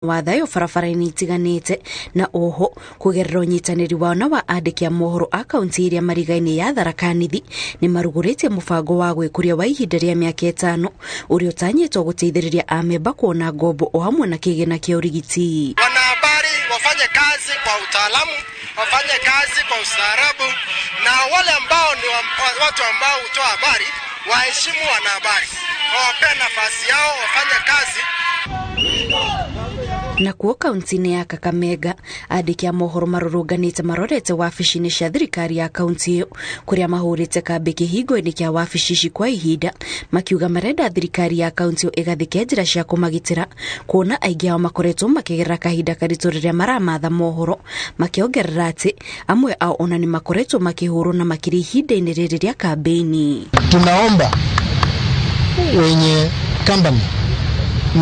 Wa thayũ barabara-inĩ itiganĩte na oho kũgerera ũnyitanĩri wao na wa andĩki a mohoro a kaunti ĩrĩa marigaini ya Tharaka Nithi nĩ marugũrĩtie mũbango wa gwĩkũria wa ihinda rĩa mĩaka 5 ũrĩa ũtanyĩtwo gũteithĩrĩria amemba kuona ngombo o hamwe na kĩgĩna kĩa ũrigiti. Wanahabari wafanye kazi kwa utaalamu, wafanye kazi kwa ustaarabu, na wale ambao ni watu ambao hutoa habari waheshimu wanahabari, wawape nafasi yao wafanye kazi. Na kuo kaunti-inĩ ya Kakamega andĩki a mohoro marũrũnganĩte marorete wabici-inĩ cia thirikari ya kaunti ĩyo kũrĩa mahũrĩte kambĩ kĩhingo-inĩ kĩa wabici ici kwa ihinda makiuga marenda thirikari ya kaunti ĩyo ĩgathĩke njĩra cia kũmagitĩra kuona aingĩ ao makoretwo makĩgerera kahinda karitũ rĩrĩa maramatha mohoro, makĩongerera atĩ amwe ao ona nĩ makoretwo makĩhũrwo na makĩria ihinda-inĩ rĩrĩ rĩa kambĩini. Tunaomba wenye company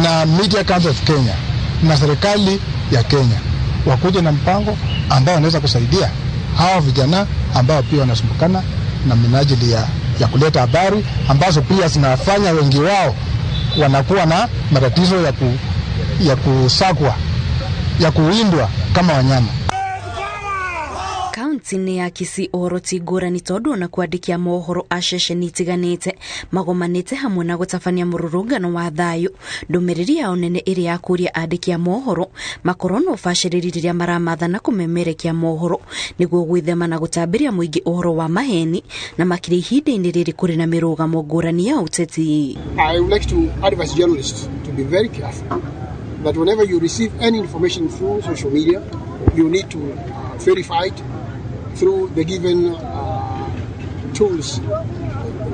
na Media Council of Kenya na serikali ya Kenya wakuje na mpango ambao wanaweza kusaidia hawa vijana ambao pia wanasumbukana na minajili ya kuleta habari ambazo pia zinafanya wengi wao wanakuwa na matatizo ya kusakwa, ya kuwindwa kama wanyama. Kaunti-inĩ ya Kisii ũhoro ti ngũrani tondũ ona kwandĩkia mohoro a ceceni itiganĩte magomanĩte hamwe na gũtabania mũrũrũngano wa thayũ. Ndũmĩrĩri yao nene ĩrĩ ya kũria andĩki a mohoro makorwo na ũbacĩrĩri rĩrĩa maramatha na kũmemerekia mohoro nĩguo gwĩthema na gũtambĩria mũingĩ ũhoro wa maheni na makĩria ihinda-inĩ rĩrĩ kũrĩ na mĩrũgamo ngũrani ya ũteti. I would like to advise journalists to be very careful that whenever you receive any information through social media, you need to verify it through the given tools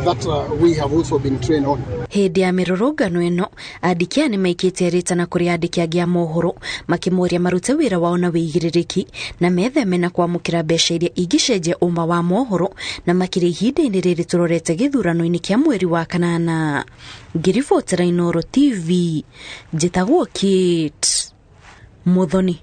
that we have also been trained on. Hĩndĩ ya mĩrũrũngano ĩno andĩki aya nĩmaikĩtie rĩtana kũrĩ andĩki angĩ a mohoro makĩmoria marute wĩra wao na wĩigĩrĩrĩki na metheme na kwamũkĩra mbeca iria ingĩcenjia ũma wa mohoro na makĩria ihinda-inĩ rĩrĩ tũrorete gĩthurano-inĩ kĩa mweri wa kanana. Ngĩribotera Inooro TV, njĩtagwo Kate Muthoni.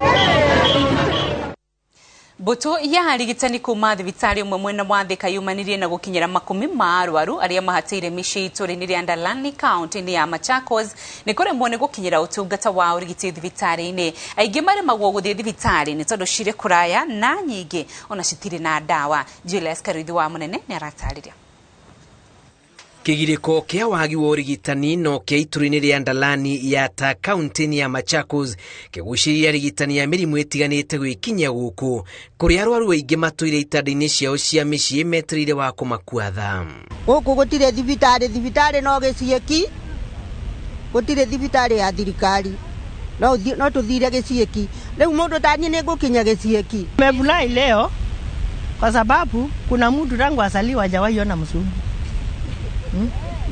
Mbũtũ ya arigitani kuma thibitarĩ ũmwe mwena wa Thika yumanirie na gũkinyĩra makũmi ma arwaru arĩa mahatĩire mĩciĩ itũũra-inĩ rĩa Ndalani kaunti-inĩ ya Machakos nĩ kũremwo nĩ gũkinyĩra ũtungata wa ũrigiti thibitarĩ-inĩ. Aingĩ maremagwo gũthiĩ thibitarĩ nĩ tondũ cirĩ kũraya na nyingĩ ona citirĩ na ndawa. Julius Karuithi wa Mũnene nĩ aratarĩria. Kĩgirĩko kĩa wagi wa ũrigitani no kĩa itũũra-inĩ rĩa Ndalani ya ta kaunti-inĩ ya Machakos kĩgucĩrĩria arigitani a mĩrimũ ĩtiganĩte gwĩkinyia gũkũ kũrĩa arwaru aingĩ matũire itanda-inĩ ciao cia mĩciĩ metereire wa kũmakua tha. Gũkũ gũtirĩ thibitarĩ, thibitarĩ no gĩciĩki, gũtirĩ thibitarĩ ya thirikari, no tũthire gĩciĩki. Rĩu mũndũ ta niĩ nĩngũkinya gĩciĩki. Nimefurahi leo kwa sababu kuna mtu tangu azaliwa hajawahi ona mzungu.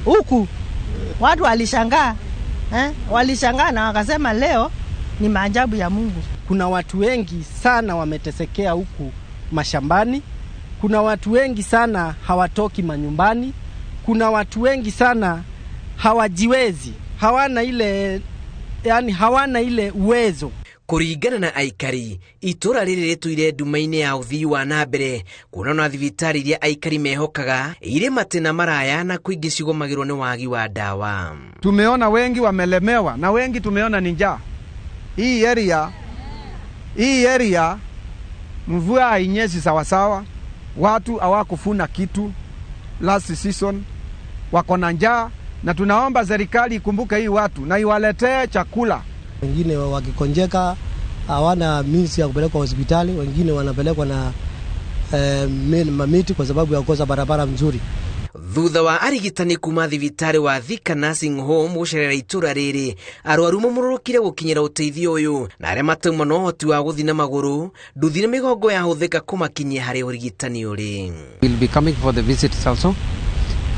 Huku watu walishangaa, walishangaa na wakasema leo ni maajabu ya Mungu. Kuna watu wengi sana wametesekea huku mashambani, kuna watu wengi sana hawatoki manyumbani, kuna watu wengi sana hawajiwezi, hawana ile, yani hawana ile uwezo. Kũringana na aikari itũra rĩrĩ rĩtũire nduma-inĩ ya ũthii wa na mbere kuona na thibitarĩ iria aikari mehokaga irĩ matĩna maraya na kũingĩ cigũmagĩrwo nĩ wagi wa ndawa. Tumeona wengi wamelemewa na wengi tumeona ni njaa. Hii area mvua hainyesi sawasawa, watu hawakufuna kitu last season, wako na njaa, na tunaomba serikali ikumbuke hii watu na iwaletee chakula. Wengine wakikonjeka hawana means ya kupelekwa hospitali, wengine wanapelekwa na mamiti kwa sababu ya kukosa barabara mzuri. Thutha wa arigitani kuma thibitarĩ wa Thika Nursing Home gũcerera itũra rĩrĩ arwaru mamũrũrũkire gũkinyĩra ũteithio ũyũ na arĩa matauma na ũhoti wa gũthiĩ na magũrũ nduthi na mĩgongo yahũthĩka kũmakinyia harĩ ũrigitani ũrĩ. We'll be coming for the visits also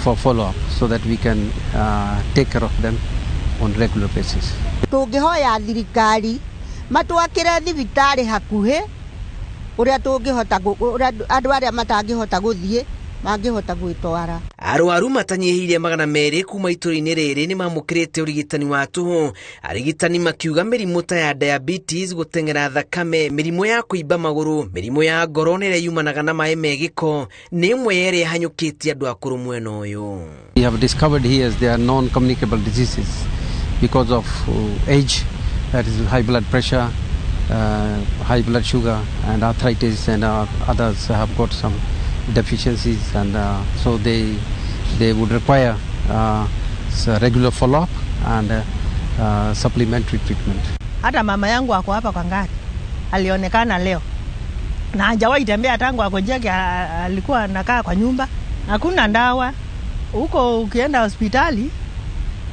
for follow up so that we can take care of them on regular basis. Tũngĩhoya thirikari matwakĩre thibitarĩ hakuhĩ ũrĩa tũngĩhota, andũ arĩa matangĩhota gũthiĩ mangĩhota gwĩtwara. Arwaru matanyihĩire 200 kuma itũũra-inĩ rĩrĩ nĩmamũkĩrĩte ũrigitani wa tũhũ. Arigitani makiuga mĩrimũ ta ya diabetes, gũteng'era thakame, mĩrimũ ya kũimba magũrũ, mĩrimũ ya ngoro na ĩrĩa yumanaga na maĩ me gĩko nĩ ĩmwe ya ĩrĩa ĩhanyũkĩtie andũ akũrũ mwena ũyũ. We have discovered here there are non-communicable diseases because of age. that is high blood pressure, high blood sugar and arthritis, and others have got some deficiencies, and so they would require regular follow-up and supplementary treatment. Hata mama yangu ako hapa kwa ngari, alionekana leo na hajawahi tembea tangu agonjeke, alikuwa anakaa kwa nyumba, hakuna ndawa huko. Ukienda hospitali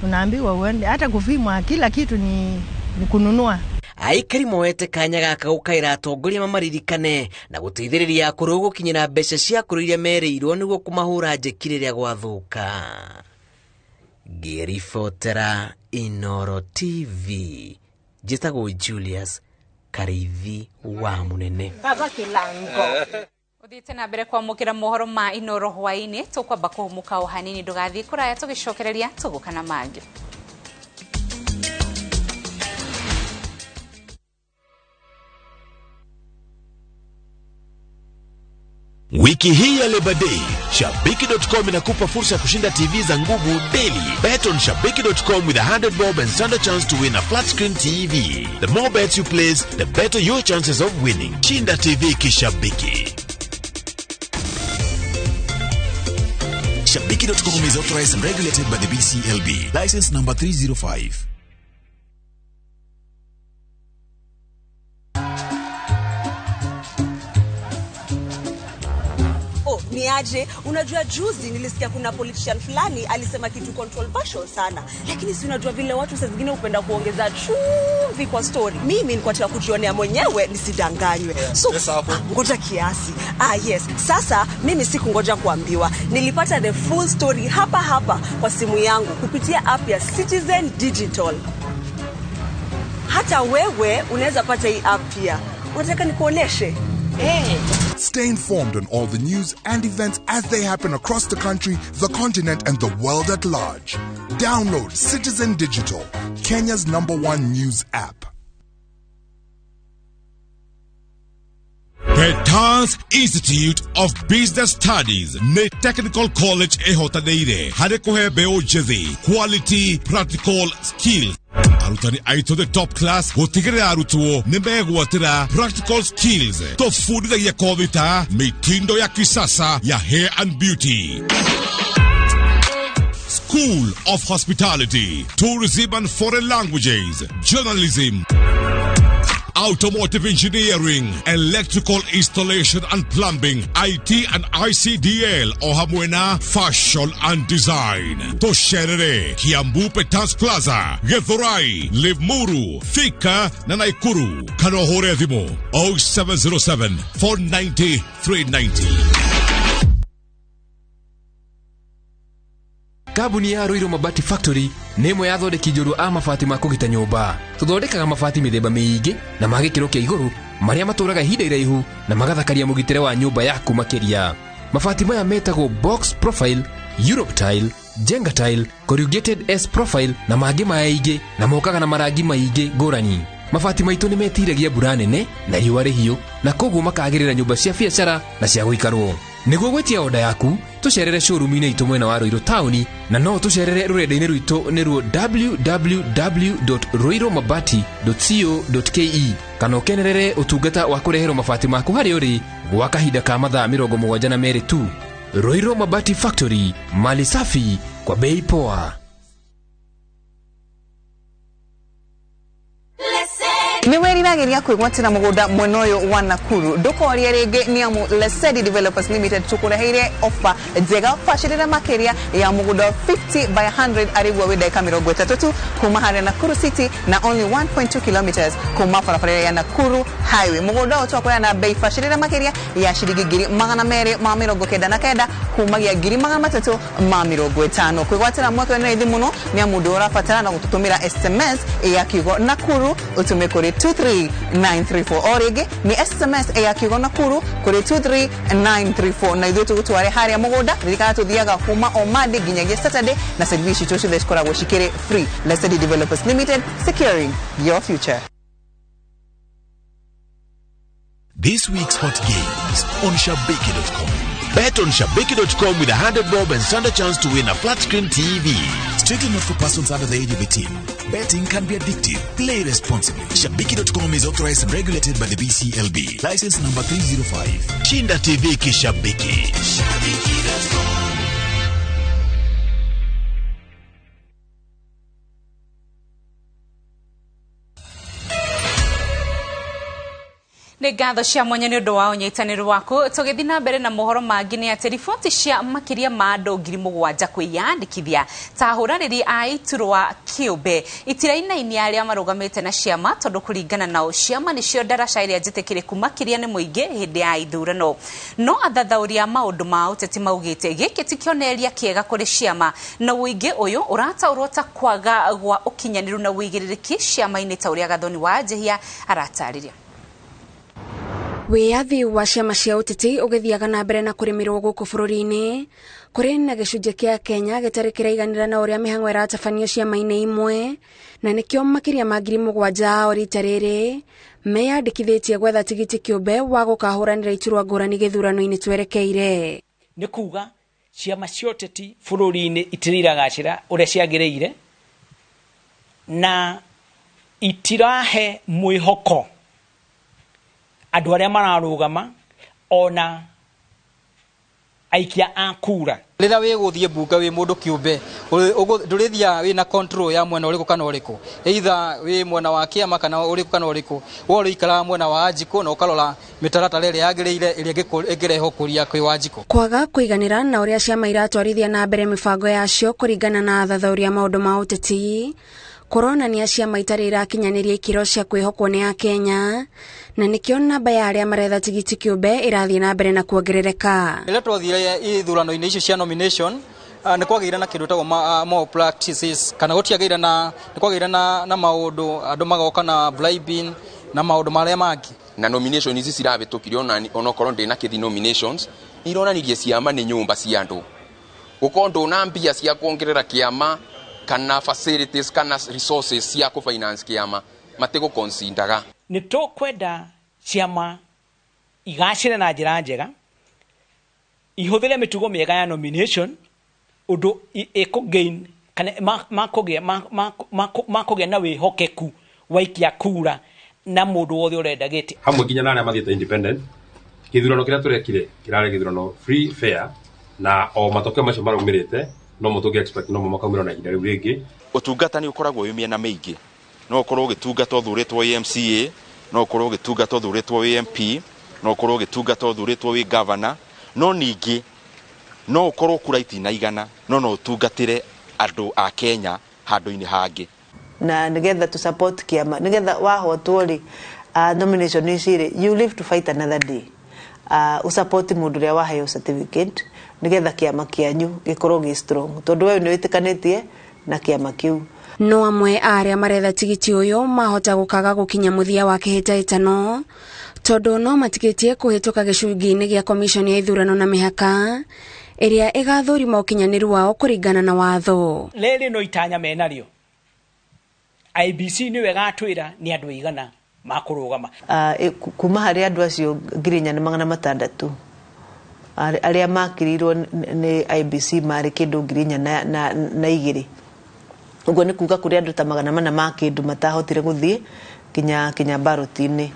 unaambiwa uende, hata kupimwa kila kitu ni kununua. Aikari moete kanya gaka gukaira atongoria mamaririkane na guteithĩrĩria akũrũ gũkinyĩra mbeca cia akũrũ iria merĩirwo nĩguo kũmahũra njeki rĩrĩa gwathuka. Ngĩribotera Inooro TV, njĩtagwo Julius Kariithi wa Munene. Uthiite na mbere kwamũkĩra mohoro ma Inooro hwaĩ-inĩ, tũkwamba kũhũmũka o hanini, ndũgathiĩ kũraya, tũgĩcokereria tũgũka na mangĩ. Wiki hii ya Labor Day, Shabiki.com inakupa fursa ya kushinda TV za nguvu daily. Bet on Shabiki.com with 100 bob and stand a chance to win a flat screen TV. The more bets you place, the better your chances of winning. Shinda TV kishabiki. Shabiki.com is authorized and regulated by the BCLB. License number 305. Niaje, unajua juzi nilisikia kuna politician fulani alisema kitu controversial sana. Lakini si unajua vile watu saa zingine hupenda kuongeza chumvi kwa story. Mimi nilikuwa nataka kujionea mwenyewe nisidanganywe. So ngoja kiasi. Yes. Sasa mimi sikungoja kuambiwa. Nilipata the full story hapa hapa kwa simu yangu kupitia app ya Citizen Digital. Hata wewe unaweza pata hii app pia. Unataka nikuoneshe? Hey. Stay informed on all the news and events as they happen across the country, the continent, and the world at large. Download Citizen Digital, Kenya's #1 news app. Petans Institute of Business Studies ne Technical College ehotaneire harĩ kũhe mbeũ njĩthĩ quality practical skills. Arutani aitũ the top class gũtigĩrĩra arutwo nĩ megwatĩra practical skills. Tũbundithagia kothi ta mitindo ya kisasa ya hair and beauty, School of Hospitality, Tourism and Foreign Languages, Journalism, Automotive Engineering, Electrical Installation and Plumbing, IT and ICDL, o hamwe na Fashion and Design. Tosherere, Kiambu Petans Plaza, Githurai, Limuru, Thika na Naikuru. Kana ũhũre thimũ 0707 490 390. Kambuni ya Ruiru Mabati Factory nĩ ĩmwe ya athondeki njorua a mabati ma kũgita nyũmba. Tũthondekaga mabati mĩthemba mĩingĩ na ma gĩkĩro kĩa igũrũ marĩa matũraga ihinda iraihu na magathakaria mũgitĩre wa nyũmba yaku makĩria. Mabati maya metagwo box profile, Europe tile, Jenga tile, corrugated S profile na mangĩ maingĩ, na mokaga na marangi maingĩ ngũrani. Mabati maitũ nĩ metiragia mbura nene na riũa rĩhiũ, na koguo makagĩrĩra nyũmba cia biacara na cia gũikarwo. Nĩguo gwĩtia oda yaku, tũcerere showroom-inĩ itũ mwena wa Ruiru taũni, na no tũcerere rũrenda-inĩ rwitũ nĩruo www.ruirumabati.co.ke, kana ũkenerere ũtungata wa kũreherwo mabati maku harĩa ũrĩ gwa kahinda ka mathaa 72 tu. Ruiru Mabati Factory, mali safi kwa bei poa. Nĩ wĩriragĩria kwĩgwatĩra mũgũnda mwena ũyũ wa Nakuru, ndũkorie rĩngĩ nĩ amu Lesedi Developers Limited tũkũreheire offer njega bacĩrĩre makĩria ya mũgũnda 50 by 100 arĩguo wĩ ndagĩka 30 tu kuma harĩa Nakuru City na only 1.2 kilometers kuma barabara ya Nakuru Highway. Mũgũnda ũyũ twakũrĩa na bei bacĩrĩre makĩria ya ciringi 299,000 kumagia 350,000. Kwĩgwatĩra mweke ũyũ nĩ raithi mũno nĩ amu ndũ ũrabatara na gũtũtũmĩra SMS ya kiugo Nakuru ũtũme kũrĩ 23934 o rĩngĩ nĩ SMS ya kiugo Nakuru kũrĩ 23934 na ithuĩ tũgũtware harĩa mũgũnda. Ririkana tũthiaga kuma o Monday nginyagia Saturday na service citũ ciothe cikoragwo cikĩrĩ free. Lesedi Developers Limited, securing your future. This week's hot games on Shabiki.com. Bet on Shabiki.com with 100 bob and stand a chance to win a flat screen TV. Strictly not for persons under the age of 18. Betting can be addictive. Play responsibly. Shabiki.com is authorized and regulated by the BCLB. License number 305. Shinda TV Kishabiki. Shabiki.com. Nĩ ngatho cia mwanya nĩ ũndũ wa ũnyitanĩri waku. Tũgĩthiĩ na mbere na mohoro mangĩ nĩ atĩ riboti cia makĩria ma andũ 7,000 kwĩyandĩkithia ta ahũranĩri a iturwa kĩũmbe itirainainia arĩa marũgamĩte na ciama, tondũ kũringana nao ciama nĩcio ndaraca ĩrĩa njĩtĩkĩrĩku makĩria nĩ mũingĩ hĩndĩ ya ithurano. No athathaũri a maũndũ ma ũteti maugĩte gĩkĩ ti kĩonereria kĩega kũrĩ ciama, na ũingĩ ũyũ ũrataũrwo ta kwaga gwa ũkinyanĩru na ũigĩrĩrĩki ciama-inĩ ta ũrĩa Gathoni wa Njehia aratarĩria. Wĩyathi wa ciama cia ũteti ũgĩthiaga na mbere na kũrĩmĩrwo gũkũ bũrũri-inĩ, kũrĩ na gĩcunjĩ kĩa Kenya gĩtarĩ kĩraiganĩra na ũrĩa mĩhang'o ĩratabanio ciama-inĩ imwe, na nĩkĩo makĩria ma 7,000 ao rita rĩrĩ meyandĩkithĩtie gwetha tigiti kĩũmbe wa gũkahũranĩra iturwa ngũrani gĩthurano-inĩ twerekeire. Nĩ kuga ciama cia ũteti bũrũri-inĩ itirĩ iragacĩra ũrĩa ciagĩrĩire na itirahe mwĩhoko andũ arĩa mararũgama ona aikia a kura. Rĩrĩa wĩgũthiĩ mbunge wĩ mũndũ kĩũmbe, ndũrĩthiaga wĩna control ya mwena ũrĩkũ kana ũrĩkũ, either wĩ mwena wa kĩama kana ũrĩkũ kana ũrĩkũ, we ũrĩikaraga mwena wa Wanjikũ na ũkarora mĩtaratara ĩrĩa yagĩrĩire ĩrĩa ĩngĩrehe ũkũria kwĩ Wanjikũ. Kwaga kũiganĩra na ũrĩa ciama iratwarithia na mbere mĩbango yacio kũringana na athathaũri a maũndũ ma ũteti kũronania ciama itarĩ irakinyanĩria ikĩro cia kwĩhokwo nĩ Akenya, na nĩkĩo namba ya arĩa maretha tigiti kĩũmbe ĩrathiĩ na mbere na kuongerereka. Rĩrĩa twathire ithurano-inĩ icio cia nomination, nĩ kwagĩire na kĩndũ gĩtagwo malpractices, kana gũtiagĩire na nĩ kwagĩire na maũndũ andũ magoka na bribing na maũndũ marĩa mangĩ. Na nomination ici cirahĩtũkirio onokorwo ndĩ na kĩthi nominations ironanirie ciama nĩ nyũmba cia andũ, gũkorwo ndũna mbia cia kuongerera kĩama kana facilities kana resources cia ku finance kiama matigo consideraga. Nĩ tũkwenda ciama igacĩre na njĩra njega, ihũthĩre mĩtugo mĩega ya nomination ũndũ ĩkũgain kana makũgĩa na wĩhokeku wa aikia kura na mũndũ wothe ũrenda gĩtĩ. Hamwe nginya na arĩa mathiĩte independent, gĩthurano kĩrĩa tũrekire kĩrarĩ gĩthurano free fair, na o matokeo macio maraumĩrĩte no mũtũngĩ expect no makaumĩra na ihinda rĩu rĩngĩ. Ũtungata nĩ ũkoragwo wĩ mĩena mĩingĩ, no ũkorwo ũgĩtungata ũthurĩtwo wĩ MCA, no ũkorwo ũgĩtungata ũthurĩtwo wĩ MP, no ũkorwo ũgĩtungata ũthurĩtwo wĩ governor, no ningĩ no ũkorwo kura itinaigana no no ũtungatĩre andũ a Kenya handũ-inĩ hangĩ. Na nigetha to support kĩama, nigetha wahotwo rĩ, nomination ici rĩ, you live to fight another day. Usupport mũndũ ũrĩa waheo certificate nigetha kĩama kĩanyu gĩkorwo gĩ strong, tondũ we nĩ wĩtĩkanĩtie na kĩama kĩu. No amwe a arĩa maretha tigiti ũyũ mahota gũkaga gũkinya mũthia wa kĩhĩtahĩtano, tondũ no matigĩtie kũhĩtũka gĩcungi-inĩ gĩa komishoni ya ithurano na mĩhaka ĩrĩa ĩgathũrima ũkinyanĩru wao kũringana na watho. Rĩrĩ no itanya menarĩo, IBC nĩyo ĩgatwĩra nĩ andũ aigana makũrũgama. Kuma harĩ andũ acio 4,600 arĩa makirirwo nĩ IBC marĩ kĩndũ 4,002. Ũguo nĩ kuga kũrĩ andũ ta 400 ma kĩndũ matahotire gũthiĩ kinya baroti-inĩ.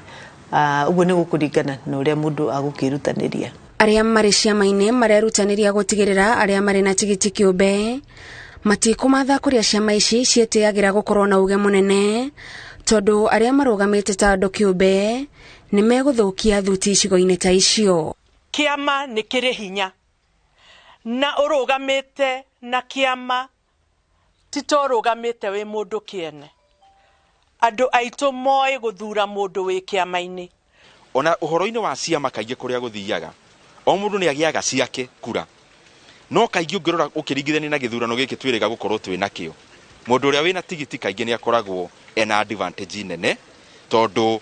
Ũguo nĩ gũkũringana na ũrĩa mũndũ agũkĩrutanĩria. Arĩa marĩ ciama-inĩ marerutanĩria gũtigĩrĩra arĩa marĩ na tigiti kĩũmbe matikũmatha kũrĩa ciama ici ciĩtĩagĩra gũkorwo na uge mũnene, tondũ arĩa marũgamĩte ta andũ kĩũmbe nĩ megũthũkia thuti icigo-inĩ ta icio. Kĩama nĩ kĩrĩ hinya na ũrũgamĩte na kĩama ti ta ũrũgamĩte wĩ mũndũ kĩene. Andũ aitũ moĩ gũthura mũndũ wĩ kĩama-inĩ. Ona ũhoro-inĩ wa ciama kaingĩ kũrĩa gũthiaga o mũndũ nĩ agĩaga ciake kura, no kaingĩ ũngĩrora ũkĩringithania na gĩthurano gĩkĩ twĩrĩga gũkorwo twĩ nakĩo, mũndũ ũrĩa wĩna tigiti kaingĩ nĩ akoragwo ena advantage nene, tondũ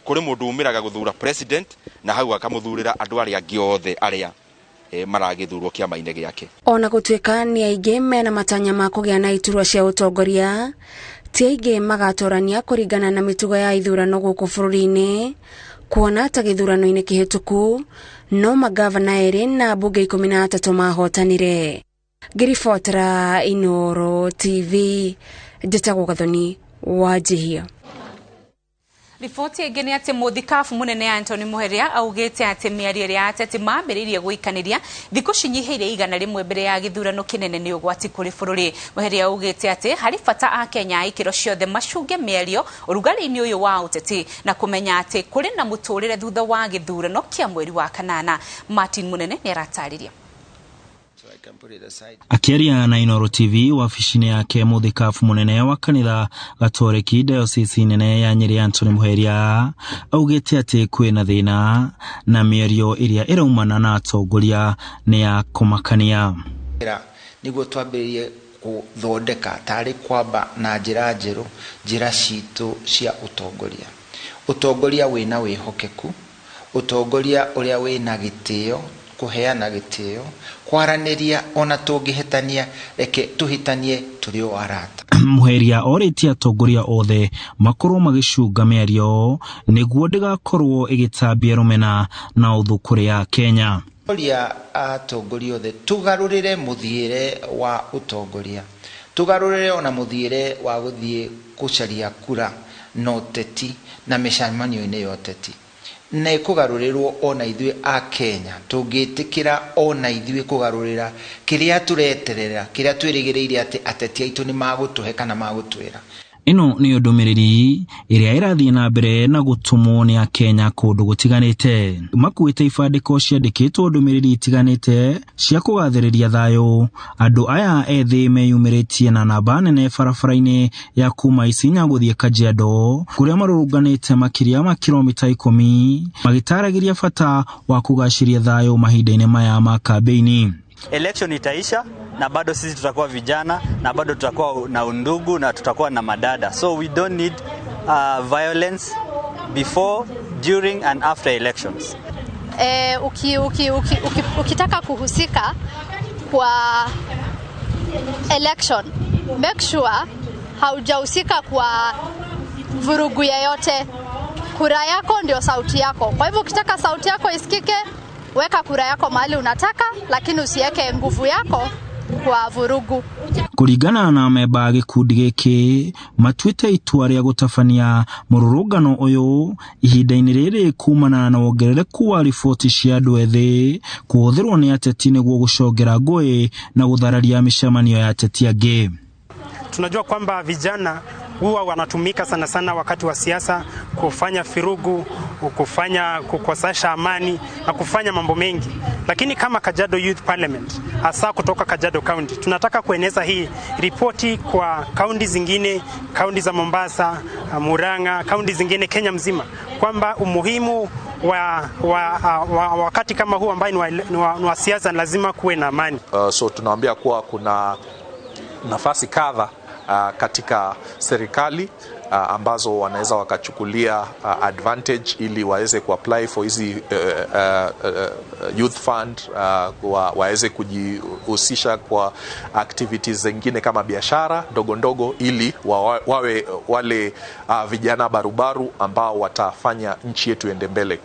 kũrĩ mũndũ umĩraga gũthura president na hau akamũthurĩra andũ arĩa angĩ othe arĩa maragĩthurwo kĩama-inĩ gĩake. Ona gũtuĩka nĩ aingĩ mena matanya ma kũgĩa na iturwa cia ũtongoria, ti aingĩ magatorania kũringana na mĩtugo ya ithurano gũkũ bũrũri-inĩ, kuona ta gĩthurano-inĩ kĩhĩtũku no magavana 2 na mbunge 13 mahotanire. Ngĩribotera Inooro TV, njĩtagwo Gathoni wa Njihia. Riboti ĩngĩ nĩ atĩ mũthikabu mũnene Anthony Muheria augĩte atĩ mĩario ĩrĩa ateti mambĩrĩirie gũikanĩria thikũ cinyihĩire 100 mbere ya gĩthurano kĩnene nĩ ũgwati kũrĩ bũrũri. Muheria augĩte atĩ harĩ bata a Kenya a ikĩro ciothe macunge mĩario ũrugarĩ-inĩ ũyũ wa ũteti na kũmenya atĩ kũrĩ na mũtũrĩre thutha wa gĩthurano kĩa mweri wa kanana. Martin Munene nĩ aratarĩria. Akĩaria na Inooro TV wabici-inĩ yake, mũthikabu mũnene wa kanitha Gatoreki Diocese nene ya Nyĩrĩ Anthony Muheria augĩte atĩ kwĩna thĩna na mĩario ĩrĩa ĩraumana na atongoria nĩ ya kũmakania. Nĩguo twambĩrĩrie gũthondeka tarĩ kwamba na njĩra njerũ njĩra citũ cia ũtongoria, ũtongoria wĩna wĩhokeku, ũtongoria ũrĩa wĩna gĩtĩo, kũheana gĩtĩo, kwaranĩria ona tũngĩhĩtania, reke tũhĩtanie tũrĩ o arata. Muheria orĩtie atongoria othe makorwo magĩcunga mĩario nĩguo ndĩgakorwo ĩgĩtambia rũmena na ũthũ kũrĩ a Kenya. Oria atongoria othe tũgarũrĩre mũthiĩre wa ũtongoria, tũgarũrĩre ona mũthiĩre wa gũthiĩ gũcaria kura na ũteti na mĩcemanio-inĩ ya ũteti, na ĩkũgarũrĩrwo ona ithuĩ a Kenya tũngĩtĩkĩra ona ithuĩ kũgarũrĩra kĩrĩa tũreterera, kĩrĩa twĩrĩgĩrĩire atĩ ateti aitũ nĩ magũtũhe kana magũtwĩra. Ĩno nĩyo ndũmĩrĩri ĩrĩa ĩrathiĩ na mbere na gũtũmwo nĩ akenya kũndũ gũtiganĩte, makuĩte ibandĩko ciandĩkĩtwo ndũmĩrĩri itiganĩte cia kũgathĩrĩria thayũ. Andũ aya ethĩ meyumĩrĩtie na namba nene barabara-inĩ ya kuma Isinya gũthiĩ Kajiado, kũrĩa marũrũnganĩte makĩria ma kilomita 10 magĩtaragĩria bata wa kũgacĩria thayũ mahinda-inĩ maya ma kambĩini. Election itaisha na bado sisi tutakuwa vijana na bado tutakuwa na undugu na tutakuwa na madada. So we don't need violence before, during and after elections. Ukitaka kuhusika kwa election, make sure haujahusika kwa vurugu yoyote. Kura yako ndio sauti yako. Kwa hivyo ukitaka sauti yako isikike, weka kura yako mahali unataka, lakini usiweke nguvu yako kwa vurugu. Kũringana na memba a gĩkundi gĩkĩ, matuĩte itua rĩa gũtabania mũrũrũngano ũyũ ihinda-inĩ rĩrĩ kumana na wongerereku wa riboti cia andũ ethĩ kũhũthĩrwo nĩ ateti nĩguo gũcongera ngũĩ na gũthararia mĩcemanio ya ateti angĩ. Tunajua kwamba vijana huwa wanatumika sana sana wakati wa siasa kufanya firugu, kufanya kukosesha amani na kufanya mambo mengi. Lakini kama Kajiado Youth Parliament, hasa kutoka Kajiado County, tunataka kueneza hii ripoti kwa kaunti zingine, kaunti za Mombasa, Murang'a, kaunti zingine Kenya mzima, kwamba umuhimu wa wakati kama huu ambaye ni wa siasa lazima kuwe na amani. So tunaambia kuwa kuna nafasi kadha katika serikali ambazo wanaweza wakachukulia advantage ili waweze kuapply for hizi youth fund, waweze kujihusisha kwa activities zingine kama biashara ndogo ndogo ili wawe wale vijana barubaru ambao watafanya nchi yetu ende mbele.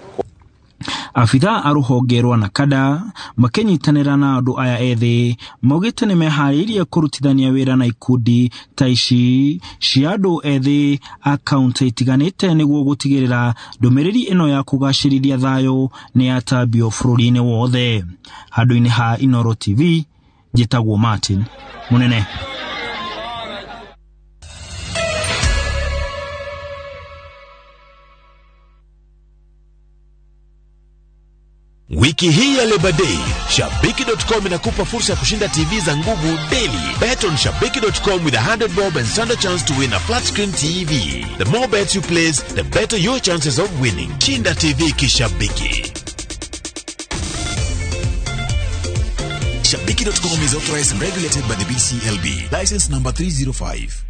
Abithaa a rũhonge rwa NACADA makĩnyitanĩra na andũ aya ethĩ maugĩte nĩ meharĩirie kũrutithania wĩra na ikundi ta ici cia andũ ethĩ a kaunti itiganĩte nĩguo gũtigĩrĩra ndũmĩrĩri ĩno ya kũgacĩrithia thayũ nĩ yatambio bũrũri-inĩ wothe. Handũ-inĩ ha Inooro TV, njĩtagwo Martin Munene. Wiki hii ya Labor Day, Shabiki.com inakupa fursa ya kushinda TV za nguvu daily. Bet on Shabiki.com with 100 bob and stand a chance to win a flat screen TV. The more bets you place, the better your chances of winning. Shinda TV kishabiki. Shabiki.com is authorized and regulated by the BCLB. License number 305.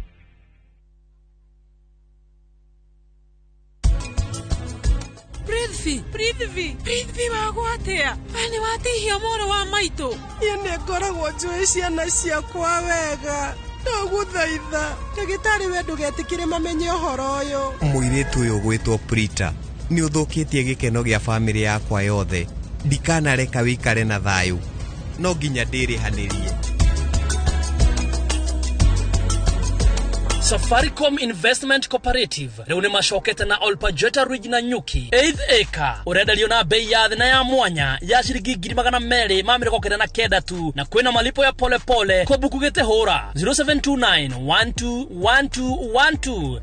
Prithvi, Prithvi wagwo atia? We nĩ watihia mwana wa maitũ. Niĩ nĩ ngoragwo njũĩ ciana ciakwa wega. Ndagũthaitha, ndagĩtarĩ we ndũgetĩkĩre mamenye ũhoro ũyũ. Mũirĩtu ũyũ ũgwĩtwo Prita, nĩ ũthũkĩtie gĩkeno gĩa bamĩrĩ yakwa yothe. Ndikanareka wĩikare na thayũ. No nginya ndĩrĩhanĩrie. Safaricom Investment Cooperative rĩu nĩ macokete na Olpajeta Ridge na Nyuki 8th acre ũrenderio na bei ya thĩ na ya mwanya ya ciringi 299,000 tu, na kwĩna malipo ya polepole kwa buku gĩte hũra 0729 121212.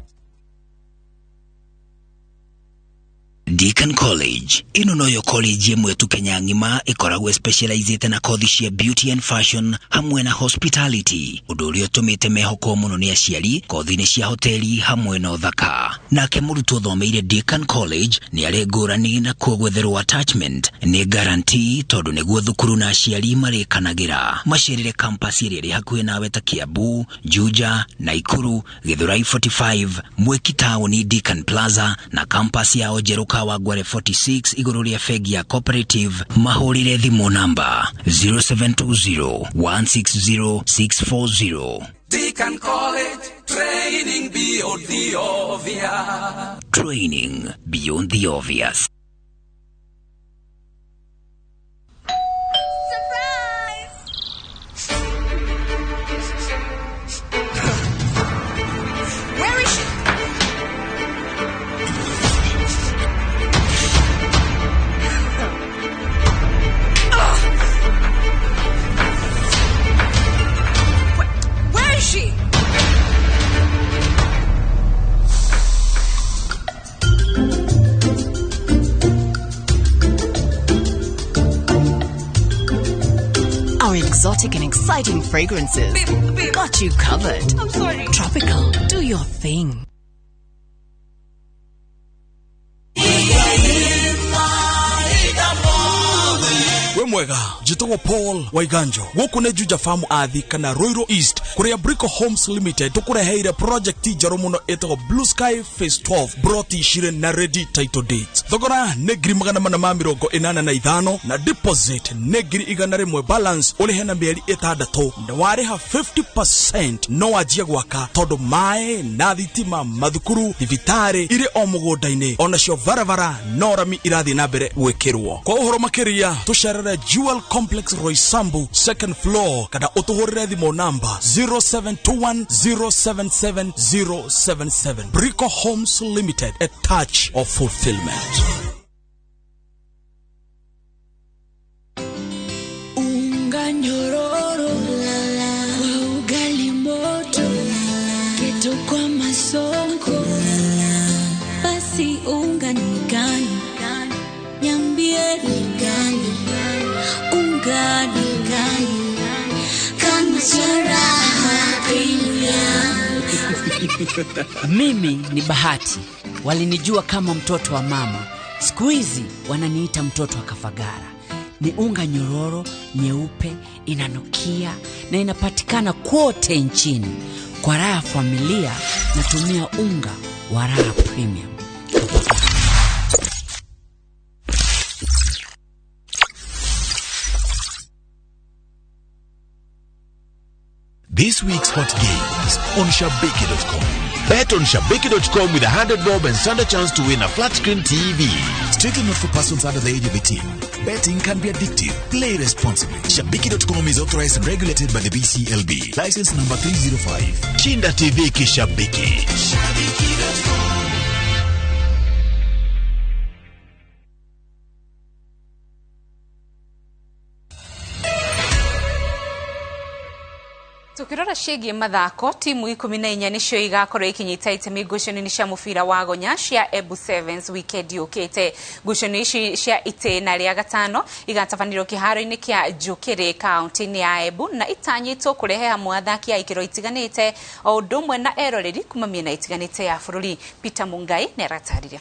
Deacon College ĩno noyo college ĩmwe tu Kenya ng'ima ĩkoragwo specializĩte na kothi cia beauty and fashion hamwe na hospitality, ũndũ ũrĩa ũtũmĩte mehokwo mũno nĩ aciari kothi-inĩ cia hoteli hamwe na ũthaka. Nake mũrutwo ũthomeire Deacon College nĩ arĩ ngũrani na kuo gwetherwo attachment nĩ guarantee, tondũ nĩguo thukuru na aciari marĩkanagĩra. Macerere campus ĩrĩa ĩrĩ hakuhĩ nawe ta Kiambu, Juja, Naikuru, Githurai 45, Mwiki taũni Deacon Plaza na campus yao njerũ Kawangware 46 igũrũ rĩa bengi ya Cooperative. Mahũrĩre thimũ namba 0720 160 640. Deacon College, training beyond the obvious. Training beyond the obvious. Where is she? Where is she? Our exotic and exciting fragrances got you covered. I'm sorry. Tropical, do your thing. Wĩ mwega, njĩtagwo Paul Waiganjo. Gũkũ nĩ Juja Farm Athi kana Ruiru East, kũrĩa Brico Homes Limited tũkũreheire project njerũ mũno ĩtagwo Blue Sky Phase 12, broti cirĩ na ready title deeds. Thogora nĩ 485,000 na deposit nĩ 100,000, balance ũrĩhe na mĩeri 6, na warĩha 50% no wanjie gwaka, tondũ maĩ na thitima, mathukuru, thibitarĩ irĩ o mũgũnda-inĩ, onacio barabara no rami irathiĩ na mbere gwĩkĩrwo. Kwa ũhoro makĩria tũcerere Jewel Complex Roysambu second floor, kana ũtũhũrĩre thimũ namba 0721 077 077. Brico Homes Limited, a touch of fulfillment. Unga nyororo kwa ugali moto, keto kwa masonko, basi unga ni gani? Niambie ni gani? Unga ni gani? Kama charaha premium. Mimi ni Bahati. Walinijua kama mtoto wa mama. Siku hizi wananiita mtoto wa Kafagara. Ni unga nyororo, nyeupe, inanukia na inapatikana kote nchini. Kwa raha ya familia natumia unga wa Raha Premium. This week's hot games on Shabiki.com. Bet on Shabiki.com with 100 bob and stand a chance to win a flat screen TV. Strictly not for persons under the age of 18. Betting can be addictive. Play responsibly. Shabiki.com is authorized and regulated by the BCLB. License number 305. Shinda TV Kishabiki. Shabiki.com. Tukirora ciĩgiĩ mathako, timu 14 nĩcio igakorwo ikinyita itemi ngucanio-inĩ cia mũbira wa gonya cia Embu Sevens weekend yũkĩte. Ngucanio ici cia itĩna rĩa gatano igatabanĩrio kĩharo-inĩ kĩa Njũkĩrĩ kaunti-inĩ ya Embu na itanyĩtwo kũrehe hamwe athaki a ikĩro itiganĩte o ũndũ ũmwe na eroreri kuma mĩena itiganĩte ya bũrũri. Peter Mungai nĩaratarĩria.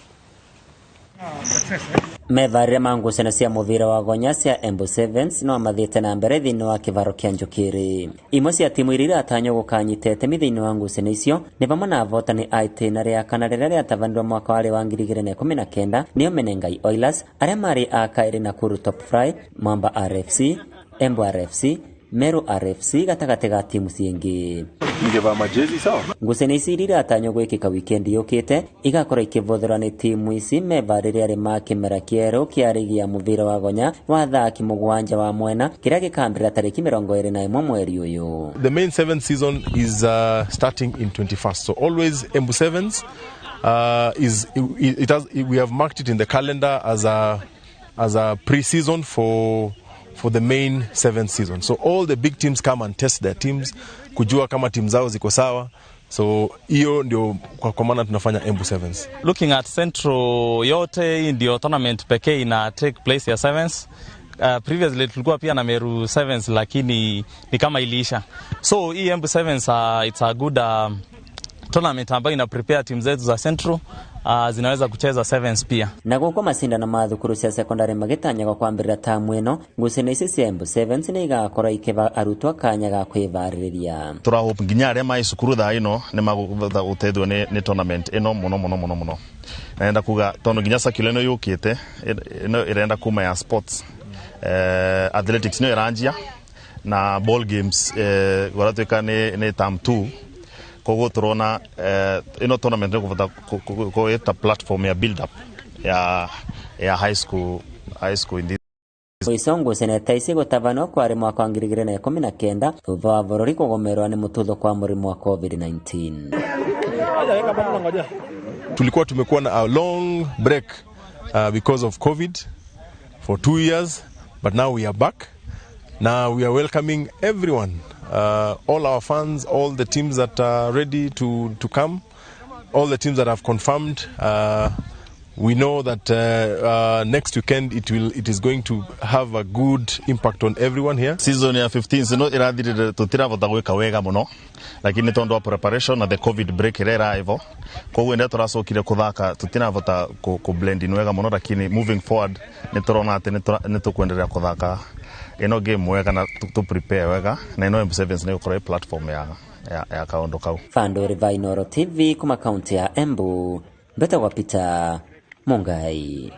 Metharĩria ma ngucanio cia mũbira wa gonya cia Embu Sevens no mathiĩte na mbere thĩinĩ wa kĩvaro kĩa Njũkĩrĩ. Imwe cia timu iria iratanywo gũkanyita itemi thĩinĩ wa ngucanio icio nĩ vamwe na avotani a itĩna rĩa kana rĩrĩa rĩatabanirwo mwaka warĩ wa 2019 nĩo Menengai Oilers, arĩa marĩ a kaĩrĩ Nakuru Top Fry, Mwamba RFC, Embu RFC, Meru RFC gatagatĩ ga timu ciĩngĩ. Ningevaa majezi sawa. Ngucanio ici iria iratanywo gwĩkĩka wikendi yũkĩte igakorwo ikĩvũthĩrwa nĩ timu ici mevarĩria ma kĩmera kĩerũ kĩa rigi ya mũvira wa gonya wa athaki mũgwanja wa mwena kĩrĩa gĩkambĩrĩra tarĩki 21 mweri ũyũ. The main seventh season is starting in 21st. So always Embu Sevens we have marked it in the calendar as a pre-season for the main seventh season. So all the big teams come and test their teams, kujua kama team zao ziko sawa. So hiyo ndio kwa maana tunafanya Embu Sevens. Looking at Central yote, hii ndio tournament pekee ina take place ya Sevens. Previously tulikuwa pia na Meru Sevens lakini ni kama iliisha. So hii Embu Sevens it's a good tournament ambayo ina prepare team zetu za Central zinaweza kucheza sevens pia. Na gũkũ macindano ma thukuru cia sekondari magĩtanyagwo kwambĩrĩria tamu ĩno, ngucanio ici cia Embu Sevens nĩ igakorwo ikĩva arutwo kanya ga kwĩvarĩrĩria. Tũra hope nginya arĩa mai cukuru thaa ĩno nĩ magũhota gũteithio nĩ tournament ĩno mũno mũno mũno mũno. Naenda kuga tondũ nginya circular ĩno yũkĩte ĩno ĩrenda kuma ya sports, athletics nĩyo ĩranjia na ball games gũratuĩka nĩ term 2. Koguo turona ino tournament nĩ kũbota kũĩta platform ya build up ya high school in this. Mũico ngucanio ta ici gũtabanwo kwarĩ mwaka wa 2019 thutha wa bũrũri kũgũmĩrwo nĩ mũtuthũko wa mũrimũ wa COVID-19. Tulikuwa tumekuwa na a long break because of COVID for 2 years, but now we are back. Now we are welcoming everyone, all our fans, all the teams that are ready to come, all the teams that have confirmed. We know that next weekend it is going to have a good impact on everyone here. Season ya 15 no irathirire tutirabota gwika wega muno, lakini tondu wa preparation na the COVID break ira ivo, koguo ndia turacokire kuthaka tutirabota ku blend in wega muno, lakini moving forward ni turona ati ni tukwenderea kuthaka ino game wega na tu prepare wega, na ino Embu Sevens ni gukorwo platform ya kaundu kau. Fandori Vainoro TV kuma kaunti ya Embu, Mbetagwa Peter Mungai.